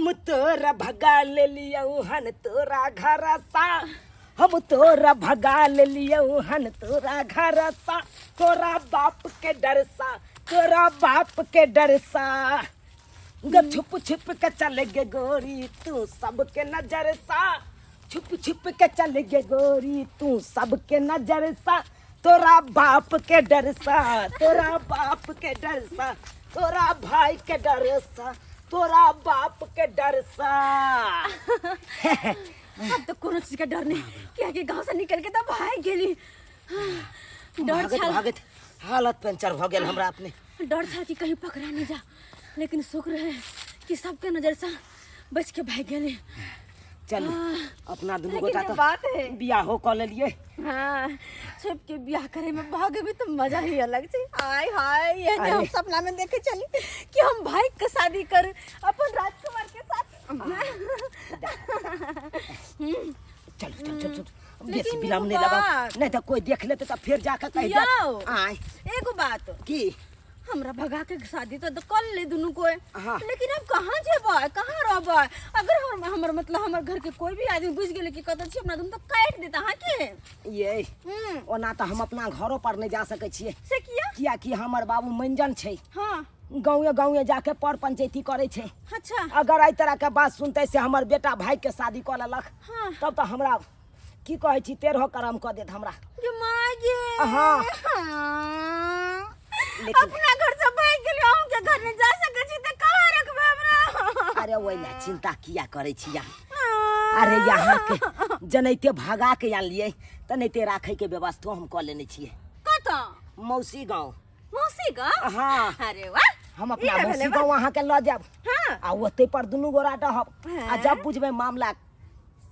हम तोरा भगा लेलियौ हन तोरा घर सा, हम तोरा भगा लेलियौ हन तोरा घर सा, तोरा बाप के डर सा, तोरा बाप के डर सा। ग छुप छुप के चल गे गोरी तू सबके नजर सा, छुप छुप के चल गे गोरी तू सबके नजर सा, तोरा बाप के डर सा, तोरा बाप के डर सा, तोरा भाई के डर सा, तोरा बाप के डर सा। अब तो कोनो चीज का डर नहीं, क्या कि गांव से निकल के तो भाग गेली। डर भागत छल भागत हालत पंचर भ गेल हमरा अपने। डर था कि कहीं पकड़ा नहीं जा, लेकिन शुक्र है कि सबके नजर से बच के भाग गेली। चलू अपना दुनू लेकिन गोटा ये तो बात है। बियाहो कऽ लेलिए। हाँ, छिप के बियाह करे में भागे भी तो मजा ही अलग छे। आय हाय, ये अरे। हम सपना में देखे चली कि हम भाई के शादी कर अपन राजकुमार के साथ। चलू चल चल चल, लेकिन बेसी एगो विलम्ब नहीं लगाओ, बात। नहीं तो कोई देख लेते तो फिर जाके कह यौ। देत। आय। एगो बात। की? हमरा भगा के शादी तो कर ले दुनू कोई, हाँ। लेकिन अब कहाँ जेबै, कहाँ रहबै? अगर हमर मतलब हमर घर के कोई भी आदमी बुझ गेलै कि कतऽ छी अपना दुनू, तो काटि देता। हाँ के? ये हम्म। ओना तो हम अपना घरो पर नहीं जा सकै छियै। से किया? किया कि हमर बाबू मंजन छै। हाँ। गाँवे गाँवे जाके पर पंचायती करै छै। अच्छा। अगर एहि तरह के बात सुनते से हमर बेटा भाई के शादी कऽ लेलक, हाँ। तब तो हमरा की कहै छी तेरहो करम कऽ देत हमरा। ये माय गे। हाँ। हाँ। लेकिन अपना घर से भाग गेलियै, अहूँ के घर नहीं जा सकै छी तऽ कहाँ रखबै हमरा? अरे ओहि लए चिंता किया करै छी अहाँ? अरे यहाँ के जनैते भगा के आनलियै तनैते राखै के व्यवस्थो हम कऽ लेने छियै। कतऽ? मौसी गाँव। मौसी गाँव? हाँ। अरे वाह। हम अपना ई तऽ मौसी भेलै गाँव अहाँ के लऽ जायब। हाँ। आ ओतै पर दुनू गोरा रहब। आ हाँ। जब बुझबै मामला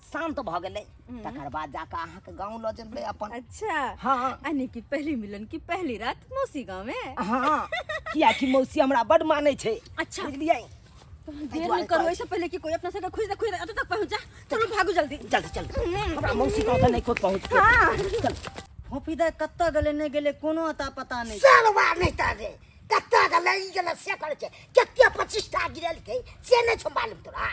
शांत भऽ गेलै तकर बाद जाकऽ अहाँके गाँव लऽ जेबै अपन। अच्छा। हाँ। यानी कि पहली मिलन की पहली रात मौसी गाँव में। हाँ, कियाकि मौसी हमरा बड मानै छै। अच्छा। बुझलियै? देर दुआरे नहीं करो, कहै ऐसे पहले कि कोई अपना सबके खोज दे, खोज दे, अतऽ तक पहुँच जा। चलो भागो जल्दी। जल्दी चल, हमरा मौसी गाँव तऽ नहि कोइ पहुँच। हाँ। चल। फोफी दाइ कतऽ गेलै नहि गेलै कोनो अता पता नहि। सालवा नहि तारे कतऽ गेलै ई गेलै से करै छै, कते 25 टा गिरेलकै से नहि छौ मालूम तोरा।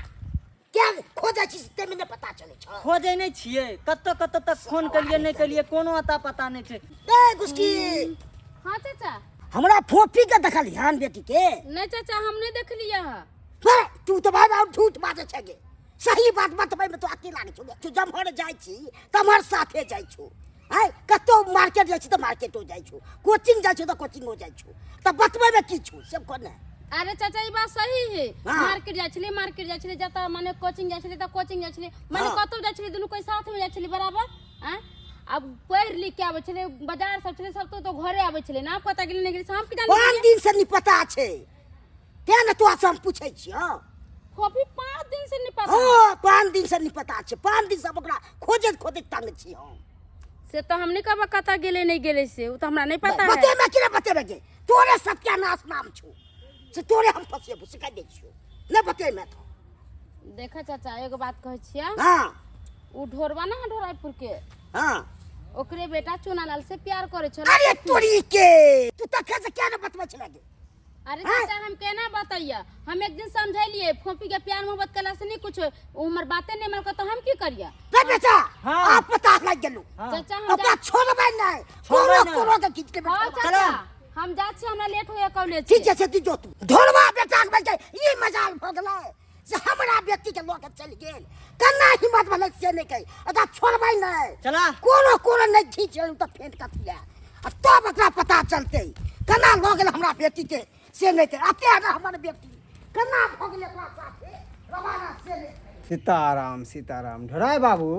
क्या खोजै छी से ताहिमे नहि पता चलै छौ। खोजै नहि छियै, कतऽ कतऽ तक फोन केलियै नहि केलियै कोनो अता पता नहि छै। ए गुस्की। हाँ चाचा। हमरा फोफी के देखली हन बेटी के? नहीं चाचा, हम नहीं देखलियै हँ। हे, तू तऽ भाई और झूठ बाजै छै गे। सही बात बतबै में तो अथी लागै छौ गे। तू जम्हर जाइ छी तम्हर साथे जाइ छौ। आँय, कतौ मार्केट जाइ छी तऽ मार्केटो जाइ छौ, कोचिंग जाइ छौ तऽ कोचिंगो जाइ छौ, तऽ बतबै में की छौ से कोने? अरे चाचा ई बात सही है। हाँ। मार्केट जाइ छलियै, मार्केट जाइ छलियै, जतऽ माने कोचिंग जाइ छलियै तऽ कोचिंग जाइ छलियै, माने हाँ। कतौ जाइ छलियै दुनू कोइ साथ में जाइ छलियै बराबर। आँय, आब पढ़ि लिख के आबै छलियै, बाजार सब छलै सब तो घरे आबै छलियै ना, कतऽ गेलियै नहि गेलियै से हम की जानै 5 छलियै? दिन से नहीं पता छै तें ने तोरा से हम पूछै छियौ। कॉपी 5 दिन से नहीं पता। हाँ, 5 दिन से नहीं पता छै, 5 दिन से हम ओकरा खोजैत खोजैत तंग छी हम। से तो हम नहीं कहब कतऽ गेलै नहीं गेलै से, ओ तो हमरा नहीं पता है। बतेबे कि नहीं बतेबे गे? तोरे सत्यानाश नाम छौ से तोरे हम फसेबो से कहि दै छियौ, नहीं बतेबे तो। देखा चाचा एगो बात कहै छियै। हाँ। उ ढोरबा ना ढोराईपुर के। हाँ। ओकरे बेटा चुनालाल से प्यार करे छल। अरे तोरी के तू तखन से क्या न बतबै छलै गे? अरे हाँ? चाचा हम केना बतैया, हम एक दिन समझेलिए फोपी के प्यार मोहब्बत कला से नहीं कुछ, उ हमर बाते नहीं मानलकै तो हम की करिया? रे बेटा, हाँ। आप पता लग गेलू। हाँ। चाचा हम ओकरा जा- छोड़बै नहीं, छोड़बै कोनो नहीं। कोनो के खींच के हाँ, बैठा। चाचा, हम जा छी, हमरा लेट होया कॉलेज ठीक छै, तू जो तू। ढोरबा बेटा के बच्चा, ई मजाल भऽ गेलै से हमरा बेटी के लऽ के चलि गेल, केना हिम्मत भेलै से नहि कहि, ओकरा छोड़बै नहि। चला। कोनो कोनो नहि खींच लेलहुँ तऽ फेर कथी लए, आ तब ओकरा पता चलतै केना लऽ गेल हमरा बेटी के से नहि कहि, एते ने हमर बेटी केना भऽ गेलै ओकरा साथे रवाना से नहि कहि। सीताराम सीताराम। ढोराय बाबू।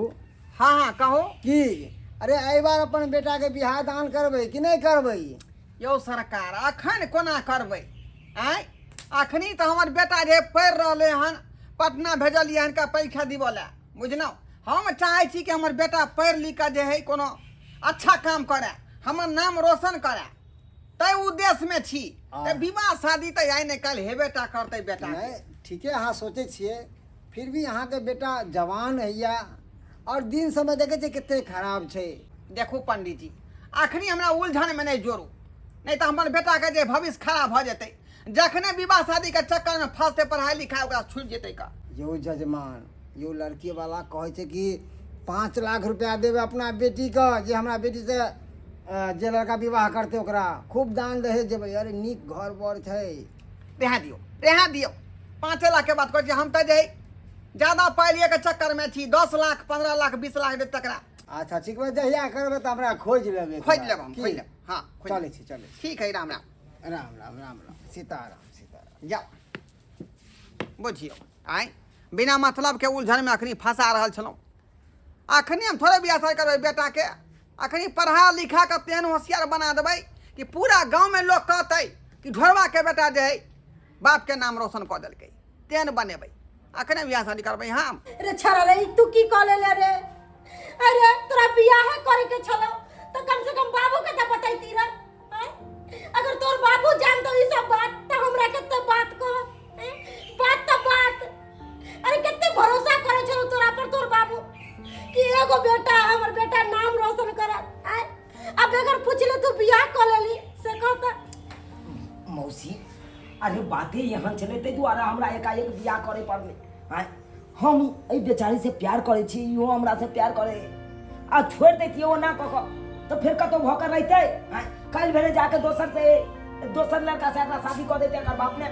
हाँ हाँ कहू। की अरे एहि बार अपन बेटा के बियाह दान करबै कि नहि करबै? यौ सरकार अखन कोना करबै? आँय अखनी तऽ हमर बेटा जे पढ़ि रहलै हन, पटना भेजलियै हन का परीक्षा दिबऽ लए, बुझलहुँ? हम चाहै छी कि हमर बेटा पढ़ि लिख कऽ जे है कोनो अच्छा काम करए, हमर नाम रोशन करए, ताहि उद्देश्यमे छी। तऽ विवाह शादी तऽ आइ ने काल्हि हेबे टा करतै बेटा। नहि ठीके अहाँ सोचै छियै, फिर भी अहाँके बेटा जवान हैया और दिन समय देखै छियै कते खराब छै। देखू पंडीजी अखनी हमरा उलझनमे नहि जोड़ू, नहि तऽ हमर बेटाके जे भविष्य खराब भऽ जेतै। जखने विवाह शादीके चक्करमे फँसतै पढ़ाइ लिखाइ ओकरा छूटि जेतै का। यौ जजमान यौ लड़कीवला कहै छै कि 5 लाख रुपया देबै अपना बेटीके, जे हमरा बेटीसँ जे लड़का विवाह करतै ओकरा खूब दान दहेज देबै। अरे, नीक घर बर छै। रहए दियौ, रहए दियौ। 5 लाखके बात कहै छी, हम तऽ जे ज्यादा पाइ लिअके चक्करमे छी। 10 लाख, 15 लाख, 20 लाख देत तकरा। अच्छा, ठीक बा, जहिया करबै तऽ हमरा खोजि लेबै एक खोजि बार। लेब हम। की? खोजि लेब, हँ, खोजि चलै लेब। छी, चलै छी। ठीक है, राम राम। राम राम, राम राम, सीताराम, सीताराम। जाओ। बुझियौ, आँय, बिना मतलबके उलझनमे अखनी फंसा रहल छलहुँ। अखनी हम थोड़े बियाह शादी करबै बेटाके। अखनी पढ़ा लिखा कऽ तेहन होशियार बना देबै कि पूरा गाँवमे लोक कहतै कि ढोरबाके बेटा जे हइ बापके नाम रोशन कऽ देलकै। तेहन बनेबै, अखने बियाह शादी करबै हम। रे छड़ा रे, ई तू की कऽ लेले रे? अरे, तोरा बियाहे करे के छलो तो कम से कम बाबू के तो बतैती रे, आँय? अगर तोर बाबू जानतो ई सब बात तो हमरा कते बात कह, आँय? बात तो बात। अरे, कते भरोसा करे छलो तोरा पर तोर बाबू कि एगो बेटा है, हमर बेटा नाम रोशन करत, आँय? अब अगर पूछले तू बियाह कऽ लेली से कहता। मौसी, अरे बाते यहाँ छलै, ताहि दुआरे हमरा एकाएक बियाह करे पड़लै। आँय, हम एहि बेचारी से प्यार करै छी, इहो हमरा से प्यार करे। आ छोड़ि दैतियै ओना कऽ कऽ तऽ फेर कतहु भऽ कऽ रहितै। आँय, काल्हि भेले जाके दोसर से, दोसर लड़का से एकरा शादी कऽ दैतै एकर बाप ने,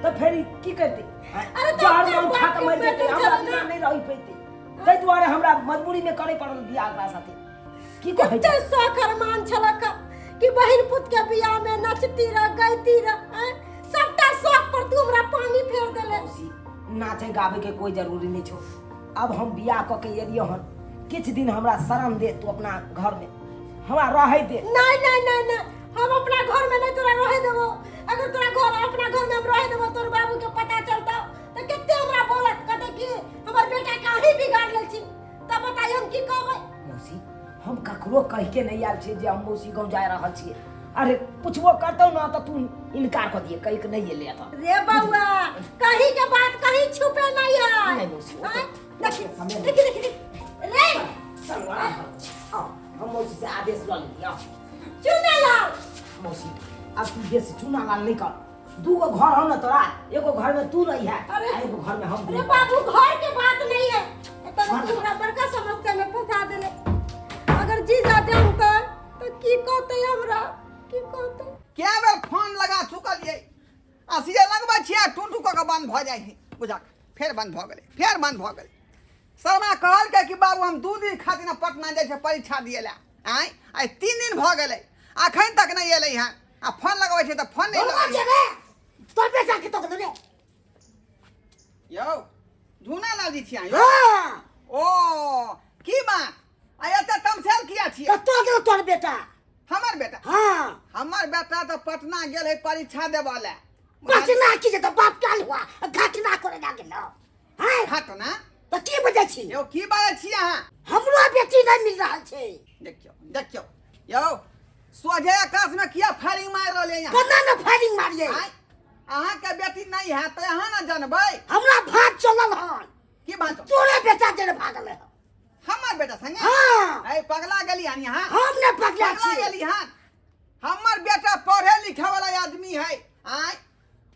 तऽ फेर ई की करतै? आँय, अरे तऽ जहर अपना माउर खा कऽ बाप के मरि जेतै, बेटी हमरा छलै बिना ना। नहि रहि पैतै। ताहि दुआरे हमरा मजबूरीमे करे पड़ल बियाह एकरा साथे। की कहै कते शौक अरमान छलक कि बहिन पुत के बियाह में नचती रह, गैती रह, आँय? सबटा शौक पर तू हमरा पानी फेर देले। मौसी, नाचे गावे के कोई जरूरी नहीं छो। अब हम बियाह कऽ के एलियो हन, किछु दिन हमरा शरण दे तू, अपना घर में हमरा रहे दे। नहीं नहीं नहीं नहीं, हम अपना घर में नहीं तोरा रहे देबो। अगर तोरा घर, अपना घर में हम रहे देबो, तोर बाबू के पता चलता तो कते हमरा बोलत, कहते कि हमर बेटा काहे बिगाड़ लेल छी। तब बताइ हम की कहबै? मौसी, हम ककरो कहि के नहीं आयल छियै जे हम मौसी गाँव जा रहल छियै। अरे, पूछबो करतौ ना तऽ तू इनकार कऽ दिए, कहि के नहीं एलै एतऽ। रे बउआ, कहीं के बात कहीं छुपे नहीं है। नहीं मौसी, वो हाँ? देखी समय नहीं। देखी देखी देखी रे। चलो, आराम करो। आओ, हम मौसी से आदेश लऽ लेलियै, आओ। चुना लाल। मौसी, अब तू बेसी चूना लाल नहीं कर। दूगो घर हो ना तोरा, एगो घर में तू रही है, अरे। आ एगो घर में हम। अरे बाबू, घर के बात नहीं है। तब तू हमरा बड़का समस्या में फंसा देले। अगर जीजा जानता तो की कहते हमरा, की कहते? कए बेर फोन लगा चुकलियै आ सीधे लगबै छियै आ टू टू कऽ कऽ बंद भऽ जाइ है। बुझक, फेर बंद भऽ गेलै, फेर बंद भऽ गेलै। शर्मा कहलकै कि बाबू, हम 2 दिन खातिर पटना जाइ छै परीक्षा दिए लए। आँय, आइ 3 दिन भऽ गेलै, अखन तक नहि एलै हँ। आ फोन लगबै छै तऽ फोन नहि बोलबा लगै। छै रे, तोर बेटा के तो रे। यौ, झूना लालजी छियै अहाँ यौ? हाँ। ओ, की बात? आ एते तमसायल किया छियै? कतऽ गेल तोर बेटा? हमर बेटा? हाँ। हमर बेटा तऽ पटना गेल है परीक्षा देबऽ लए। पटना की जे बाप काल हुआ घटना करे लागल हैं। घटना? तऽ की बजै छी? यौ, की बाजै छी अहाँ? हमरो बेटी नहीं मिल रहल छै। देखियौ, देखियौ यौ, सोझे आकाश में किया फायरिंग मारि रहलियै यहाँ? केना ने फायरिंग मारिए? आँय, अहाँके बेटी नहीं है तऽ अहाँ ने जानबै। हमरा भाग चलल हन। की बात? तोरे बेटा जेने भागल है। हमर बेटा संगे? हाँ। ऐ, पगला गेली हन यहाँ? हम ने पगला पगला छी। गेली हन? हमर बेटा पढ़े लिखे वाला आदमी है। आँय,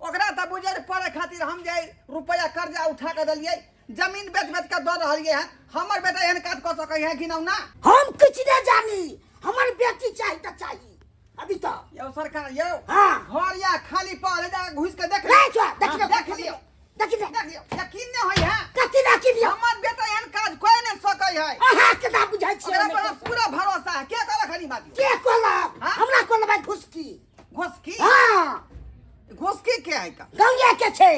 ओकरा तऽ बुझे पढ़े खातिर हम जे रुपया कर्जा उठा के देलियै, जमीन बेच बेच के दऽ रहलियै हन। हमर बेटा एहन काज कऽ सकै है घिनौना? हम किछु नहीं जानी, हमर बेटी चाही तऽ चाही अभी तो। यौ सरकार यौ। हाँ। घर या खाली पर जा घुस के देख। नहीं छो, देख लियो। देख लियो। देख लियो। देख लियो, यकीन नहीं होय है। कथी ना की लियो? हमर बेटा एहन काज कोई नहीं सकै है। अहाँ के ना बुझाइ छियै। ओकरा पर हमरा पूरा भरोसा है। के कहलक हनी बात? के कहलक? हाँ? हमरा कहलक भाई घुसकी। घुसकी? हाँ। घुसकी के है का? गौया के छै,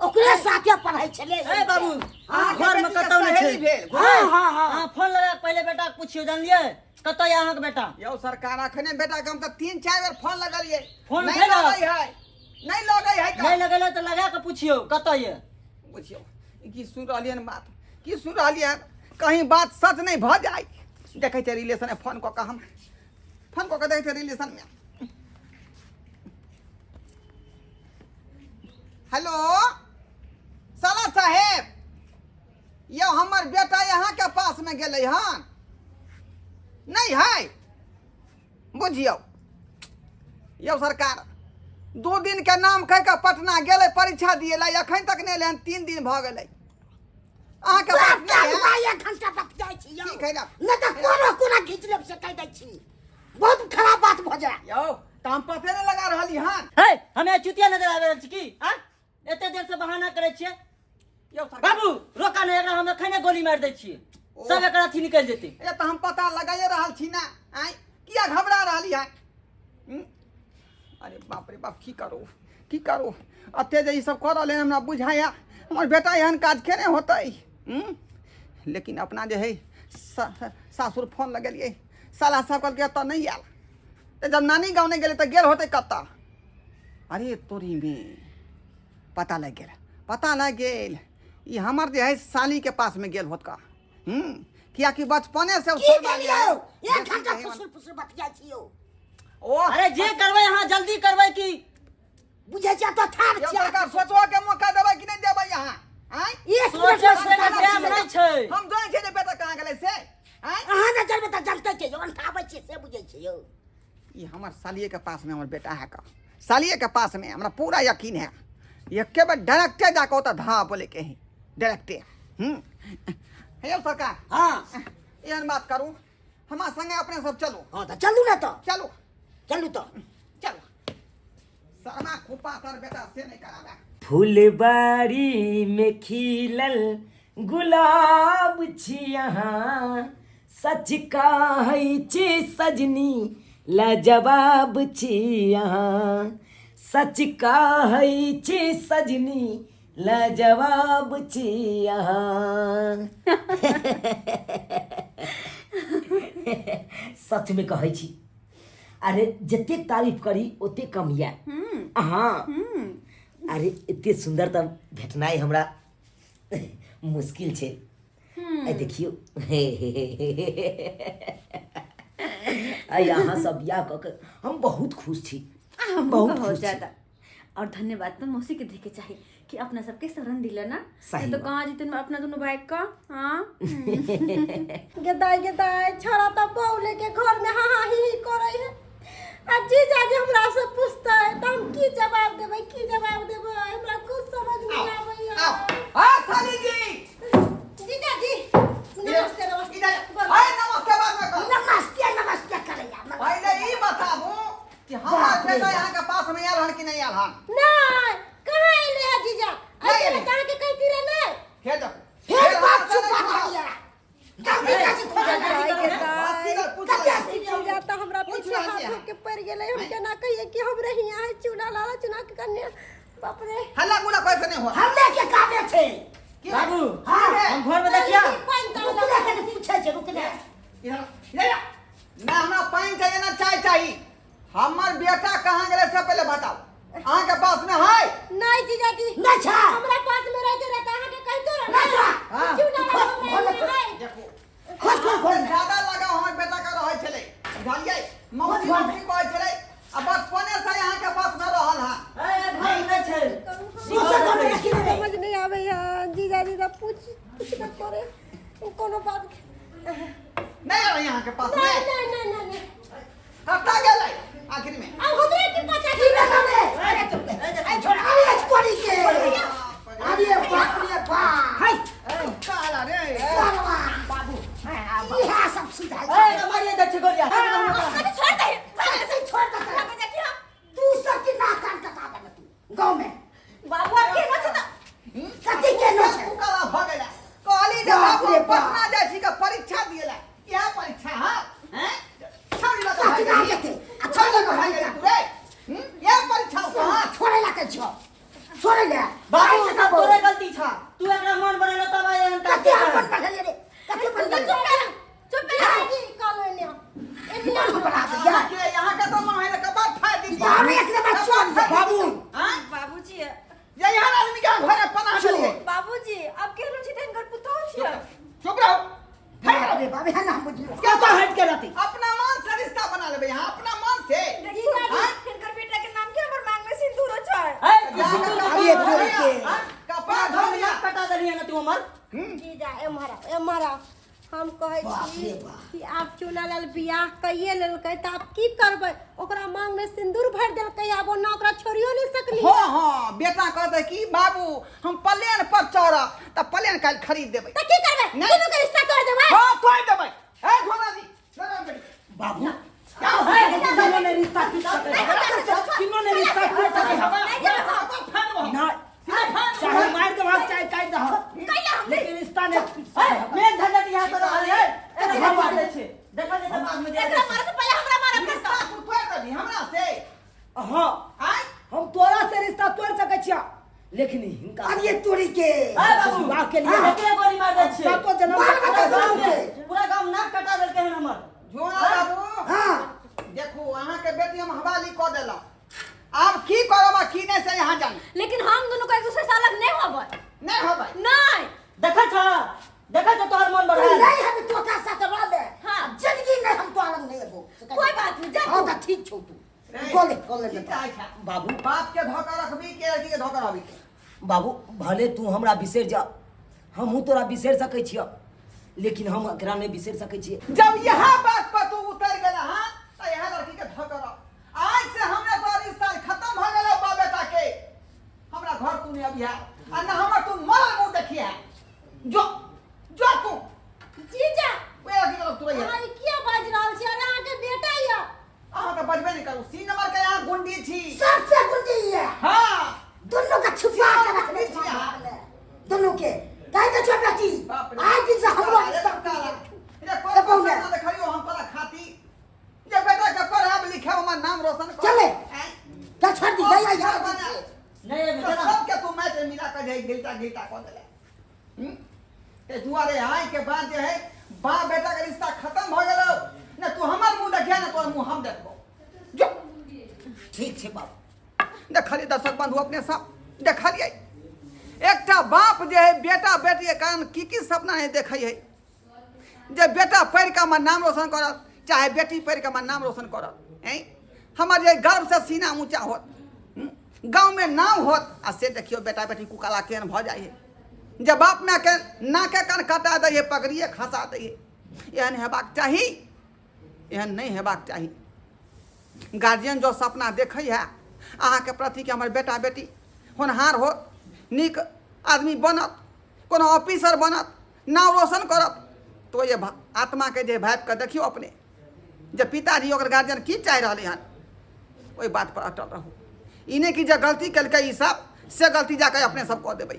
ओकरे साथे पढ़ै छलै। ए बाबू, हाँ, घर में कतौ नहि सहेली छै। भेल। हाँ हाँ हाँ। अहाँ फोन लगा के पहिले बेटा के पुछियौ, जानलियै? कतऽ यऽ अहाँके बेटा? यौ सरकार, अखने बेटा के हम तऽ 3-4 बेर फोन लगलियै। फोन नहीं उठेलक? लगै है, नहीं लगै है का? नहि लगेलै तऽ लगा के पुछियौ कतऽ यऽ। बुझियौ, ई की सुनि रहलियै हन बात, की सुनि रहलियै हन? कहीं बात सच नहि भऽ जाय। देखै छियै रिलेशन में फोन कऽ कऽ, हम फोन कऽ कऽ देखै छियै रिलेशन में। हेलो, साला साहेब यौ, हमर बेटा अहाँके पासमे गेलै हन, नहि है? बुझियौ यौ सरकार, 2 दिन के नाम कहि कऽ पटना गेलै परीक्षा दिए ला, एखन तक नहि एलै हन, 3 दिन भऽ गेलै। अहाँके बात नहि है? भाई एक घंटा बतियाइ छी यौ। ठीक है ना? नहि तऽ कोनो कोना घीच लेब से कहि दै छी, बहुत खराब बात भऽ जाय। यौ तऽ हम पते नहि लगा रहली हन। हे हमे चुतिया नजर आबि रहल छी की? आ एते देर से बहाना करै छियै। यौ सरकार। बाबू रोका नहि, एकरा हम एखने गोली मारि दै छियै, सब एकरा अथी निकलि जेतै। ए तऽ हम पता लगाइए रहल छी ना, आँय किया घबरा रहली हन? अरे बाप रे बाप, की करू की करू, एते जे ई सब कऽ रहलै हन, हमरा बुझाइया हमर बेटा एहन काज केने होतै। लेकिन अपना जे है सासुर फोन लगेलियै, साला साहब कहलकै एतऽ नहि आयल, तऽ जब नानी गाँव नहि गेलै तऽ गेल होतै कतऽ? अरे तोरी में पता लागि गेल, पता लागि गेल, ई हमर जे है साली के पास में गेल होत का। कियाकि बचपने से ओ की शर्मा भेल लिया। यौ? एक देखी घंटा कहीं फुसुर फुसुर बतियाइ छी यौ। ओ अरे जे करबै अहाँ जल्दी करबै की? बुझै छियै तऽ ठाढ़ यौ छियै। सरकार सोचबो के मौका देबै कि नहि देबै अहाँ? आँय? एक मिनट सोचै मे के सोचै टाइम छियै। नहि छै। हम जानै छियै जे बेटा कहाँ गेलै से। आँय? अहाँ नहि जानबै तऽ जनते छै यौ, अंठाबै छियै से बुझै छियै यौ। ई हमर सालिए के पास में हमर बेटा है का, सालिए के पास में हमरा पूरा यकीन है। एके बेर डायरेक्टे जाके ओतऽ धा बोले के है, डायरेक्टे। हे यौ सरकार। हाँ। एहन बात करू, हमरा संगे अपने सब चलू। हाँ तऽ चलू ने तऽ। चलू। चलू तऽ। चलू। शर्मा खुपा तर बेटा से नहीं कराबे। फुलबाड़ी में खिलल गुलाब छी अहाँ, सच कहै छी सजनी लाजवाब छी अहाँ, सच कहै छी सजनी लाजवाब छी अहाँ। सच में कहै छी, अरे जतेक तारीफ करी ओते कम यऽ। हाँ अरे एते सुंदर तऽ भेटनाइ हमरा मुश्किल छै। आ देखियौ, आइ अहाँ सब बियाह कऽ के हम बहुत खुश छी, हम बहुत बहुत खुश छी। ज्यादा। और धन्यवाद तो मौसी के देके चाहिए कि अपना सबके शरण दिला ना। सही तो बात। कहाँ जीते अपना दोनों भाई का? हाँ गेदाय गेदाय छड़ा तऽ बहू लेके घर में हा हा ही ही करै है, आ जीजा जी हमरा से पूछते है तऽ हम की जवाब देबै, की जवाब देबै, हमरा कुछ समझ नहीं आबैया। आओ आ साली जी। जीजा जी नमस्ते नमस्ते। इधर आए, नमस्ते बाद में करो। नमस्ते नमस्ते करैया। पहले ई बताबू कि हमर बाप रे बेटा बाप। यहाँ के पास में आयल हन कि नहीं आयल हन? नहीं कहाँ एले है जीजा? नहीं ऐसे एले। कहाँ के कहती रहे नहीं? हे देखो। फेर बाप से चुप नहीं रहैया। जल्दी जल्दी खोजल पूछ कते जीजा तऽ हमरा पूछ पीछे रहल हाथ छियै। के पड़ गेलै, हम केना कहिए कि हम रहिया है चूना लाला चुना के कन्या। बाप रे। हल्ला गुल्ला कैसे नहीं हुआ? हल्ले के कामे छै। बाबू हाँ। हम घर में देखिया। पानि तऽ रुकने के पूछै छै, रुकने। इधर इधर आ। ना हमरा पानि चाहिए ना चाय चाहिए। हमर बेटा कहाँ गेलै से पहले बताओ। अहाँ के पास में है? नहीं जीजा जी। नहीं छै। हमरा पास में रहते रहते अहाँ के कहितो रहे। नहीं छै। हाँ। चूना लाला हमरा खोल, खोल, है। देखो। खोल, खोल, खोल। ज्यादा लगा हमर बेटा के रहै छलै, बुझलियै? मौसी खोल, खोल। मौसी कहै छलै, आ बचपने से यहाँ के पास में रहल हन। ए घर में नहि छै। दोसर घर में रखी देबै। समझ नहीं आवे है जीजा जी तो पूछ पूछ न करे कोनो बात के। नहीं आवे यहाँ के पास में। नहीं नहीं नहीं नहीं नहीं। कतऽ गेलै आखिर में? अब हमरे की पता की भेलै रे? अरे छोड़, अरे छोड़ी के। अरे बाप रे बाप। हाय काला रे। सालवा। बाबू। इएह सब सुधार ए मारिए दै छै गोलिया। अरे छोड़ दे। ऐसे छोड़ दे। तू सब की नाक कान कटा देने तू गाँव में। बाबू आब के न छै तऽ कथी के न छै? तू काला भऽ गेलै। कहली जे बाप बाबू रे बाप। पटना जाइ छी के परीक्षा दिएला। इएह परीक्षा हँ? हैं? छोड़ी लऽ कऽ कथी भागि ना गेली। जेतै? आ छोड़ी लऽ छोड़े कऽ भागि गेली तू रे। इएह परीक्षा हँ? छोड़े ला के छौ। छोड़े ले। बाबू सब तोरे गलती छा, तू एकरा मन बनेलो तब आइ एहन काज कते केलक। अपन बढ़लियै रे? कते बढ़लियै? चुप कर, चुप कर जी कहलो ने एने मन बना दे यार। के यहाँ के तो माहे कपार फाड़ दी। बाप रे, एक नंबर छोड़ दे। बाबू। हाँ? बाबूजी। ये यहाँ आदमी के घर में पनाह देलियै। बाबूजी अब केहनो छी त हिनकर पुतोहु छियै। चुप रहो। बाप रे बाप, एहन हम बुझलियै। कतऽ हटि के रहतै? अपना मन से रिश्ता बना लेबै यहाँ, अपना मन से। जीजा जी हाँ? हिनकर बेटा के नाम के हमर मांग में सिंदूरो छै। ए अरे तोरी के। हाँ? कपार धो लिया। कटा देलियै ने तू हमर। जीजा एम्हर आओ, एम्हर आओ। हम कहै छी कि आब चुनालाल बियाह कइए लेलकै तऽ आब की करबै? ओकरा मांग में सिंदूर भरि देलकै, आब ओना ओकरा छोड़ियो नहि सकली। हाँ हाँ, बेटा कहते कि बाबू हम प्लेन पर चढ़ब, तऽ प्लेन काल्हि खरीद देबै। तऽ की करबै? नहि। दुनू के रिश्ता तोड़ देबै? हाँ, तोड़ देबै। ए झोला जी, लगा बेटी। बाबू, किनो ने रिश्ता टूट सकै है, किनो ने रिश्ता टूट सकै है। ना, चाहे मार दे, चाहे काट दे, लेकिन रिश्ता नहीं टूट सकै है। मेन झंझट यहाँ पर रहल है, एकरा मार दै छै, देखल जेतै बाद में। एकरा मारे से पहिले हमरा मारे पड़तौ। रिश्ता तू तोड़ देबही हमरा से? हाँ। आय? हम तोरा से रिश्ता तोड़ सकै छिया, लेकिन हिनका अरे तोरी के। ए बाबू, विवाह के लिए एकरे गोली मार दै छै। सातो जन्म बाल तक बच्चा पूरा सब गाँव के- पूरा गाँव नाक कटा देलकै हन हमर। झोला बाबू। हाँ। देखू, अहाँके बेटी हम हवाली कऽ देलहुँ, आब की करब आ की नहि से यहाँ जानी। लेकिन हम दुनू के एक दूसरे से अलग नहीं होबै। नहि होबै। नहीं। देखै छ, देखै छ तोहर मन तू बढ़ायल। नहीं हम तो का साथ रहबे। हाँ। जिंदगी में हम तो अलग नहीं हेबो। कोई बात नहीं, जा हाँ तू। तऽ ठीक छौ तू। रे, कॉले कॉले। की चाहै छै? बाबू। बाप के धोखा रखबी के लड़की के धोखा रखबी? बाबू, भले तू हमरा बिसरि जा, हमहूँ तोरा बिसरि सकै छियह, लेकिन हम एकरा नहि बिसरि सकै छियै। जब यह बात पर तू उतर गेला हन तऽ यह लड़की के धोखा रख। आज से हमरा तोरा रिश्ता खत्म भ गेल बा बेटा के। हमरा घर तू नहीं अबिहा आ न हमर तू मरल मुंह देखिया। जो जो तू। जीजा। ओए लड़की के तू रहिया। अहाँ ई किया बाजि रहल छी? अरे अहाँके बेटा यऽ। अहाँ तऽ बजबे नहि करू, सी नंबर के अहाँ गुंडी छी। सबसे गुंडी है। हाँ। दोनों का छुपा के रखने छी अहाँ। दोनों के कहे के छो बेटी। बाप रे। आज दिन से हमरो अरे रिश्ता काला। रे कोई ए बहु ना देखियो हम तोरा खाती जे बेटा के पढ़ाब लिखाब, हमर नाम रोशन कर। चले। आँय? जा, छोड़ दी जा जा जा। नहीं अभी तो केना? सबके तू मैच मिला के जे गिलता गिलता कऽ देले। ते दुआरे आय के बाद जे है बाप बेटा के रिश्ता खत्म भ गेलो ने, तू हमर मुंह देखिया ने तोर मुंह हम देखबो। जो। ठीक छै बाबू। देखलिए दर्शक बंधु, अपने सब देखलिए एकटा बाप जे है बेटा बेटी के कारण की की सपना है देखै है, जे बेटा पढ़ि कऽ हमर नाम रोशन करत, चाहे बेटी पढ़ि कऽ हमर नाम रोशन करत, हैं हमर जे गर्व से सीना ऊँचा होत, गाँव में नाम होत। आ से देखियो बेटा बेटी कुकाला केहन भऽ जाइ है, जे बाप माय के नाके कान कटा दै है, पगड़िए खसा दै है। एहन हेबाक चाही? एहन नहि हेबाक चाही। गार्जियन जो सपना देखै है अहाँके प्रति कि हमर बेटा बेटी होनहार होत, नीक आदमी बनत, कोनो ऑफिसर बनत, नाम रोशन करत, तो ये आत्माके जे भाबिके देखियौ अपने जे पिताजी ओकर गार्जियन की चाहि रहलै हन, ओहि बात पर अटल रहू। ई नहि कि जे गलती केलकै ई सब से गलती जाके अपने सब कऽ देबै।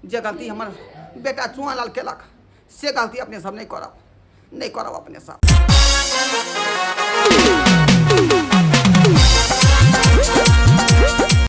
जे गलती हमर बेटा चुआलाल केलक से गलती अपने सब नहि करब, नहि करब अपने सब।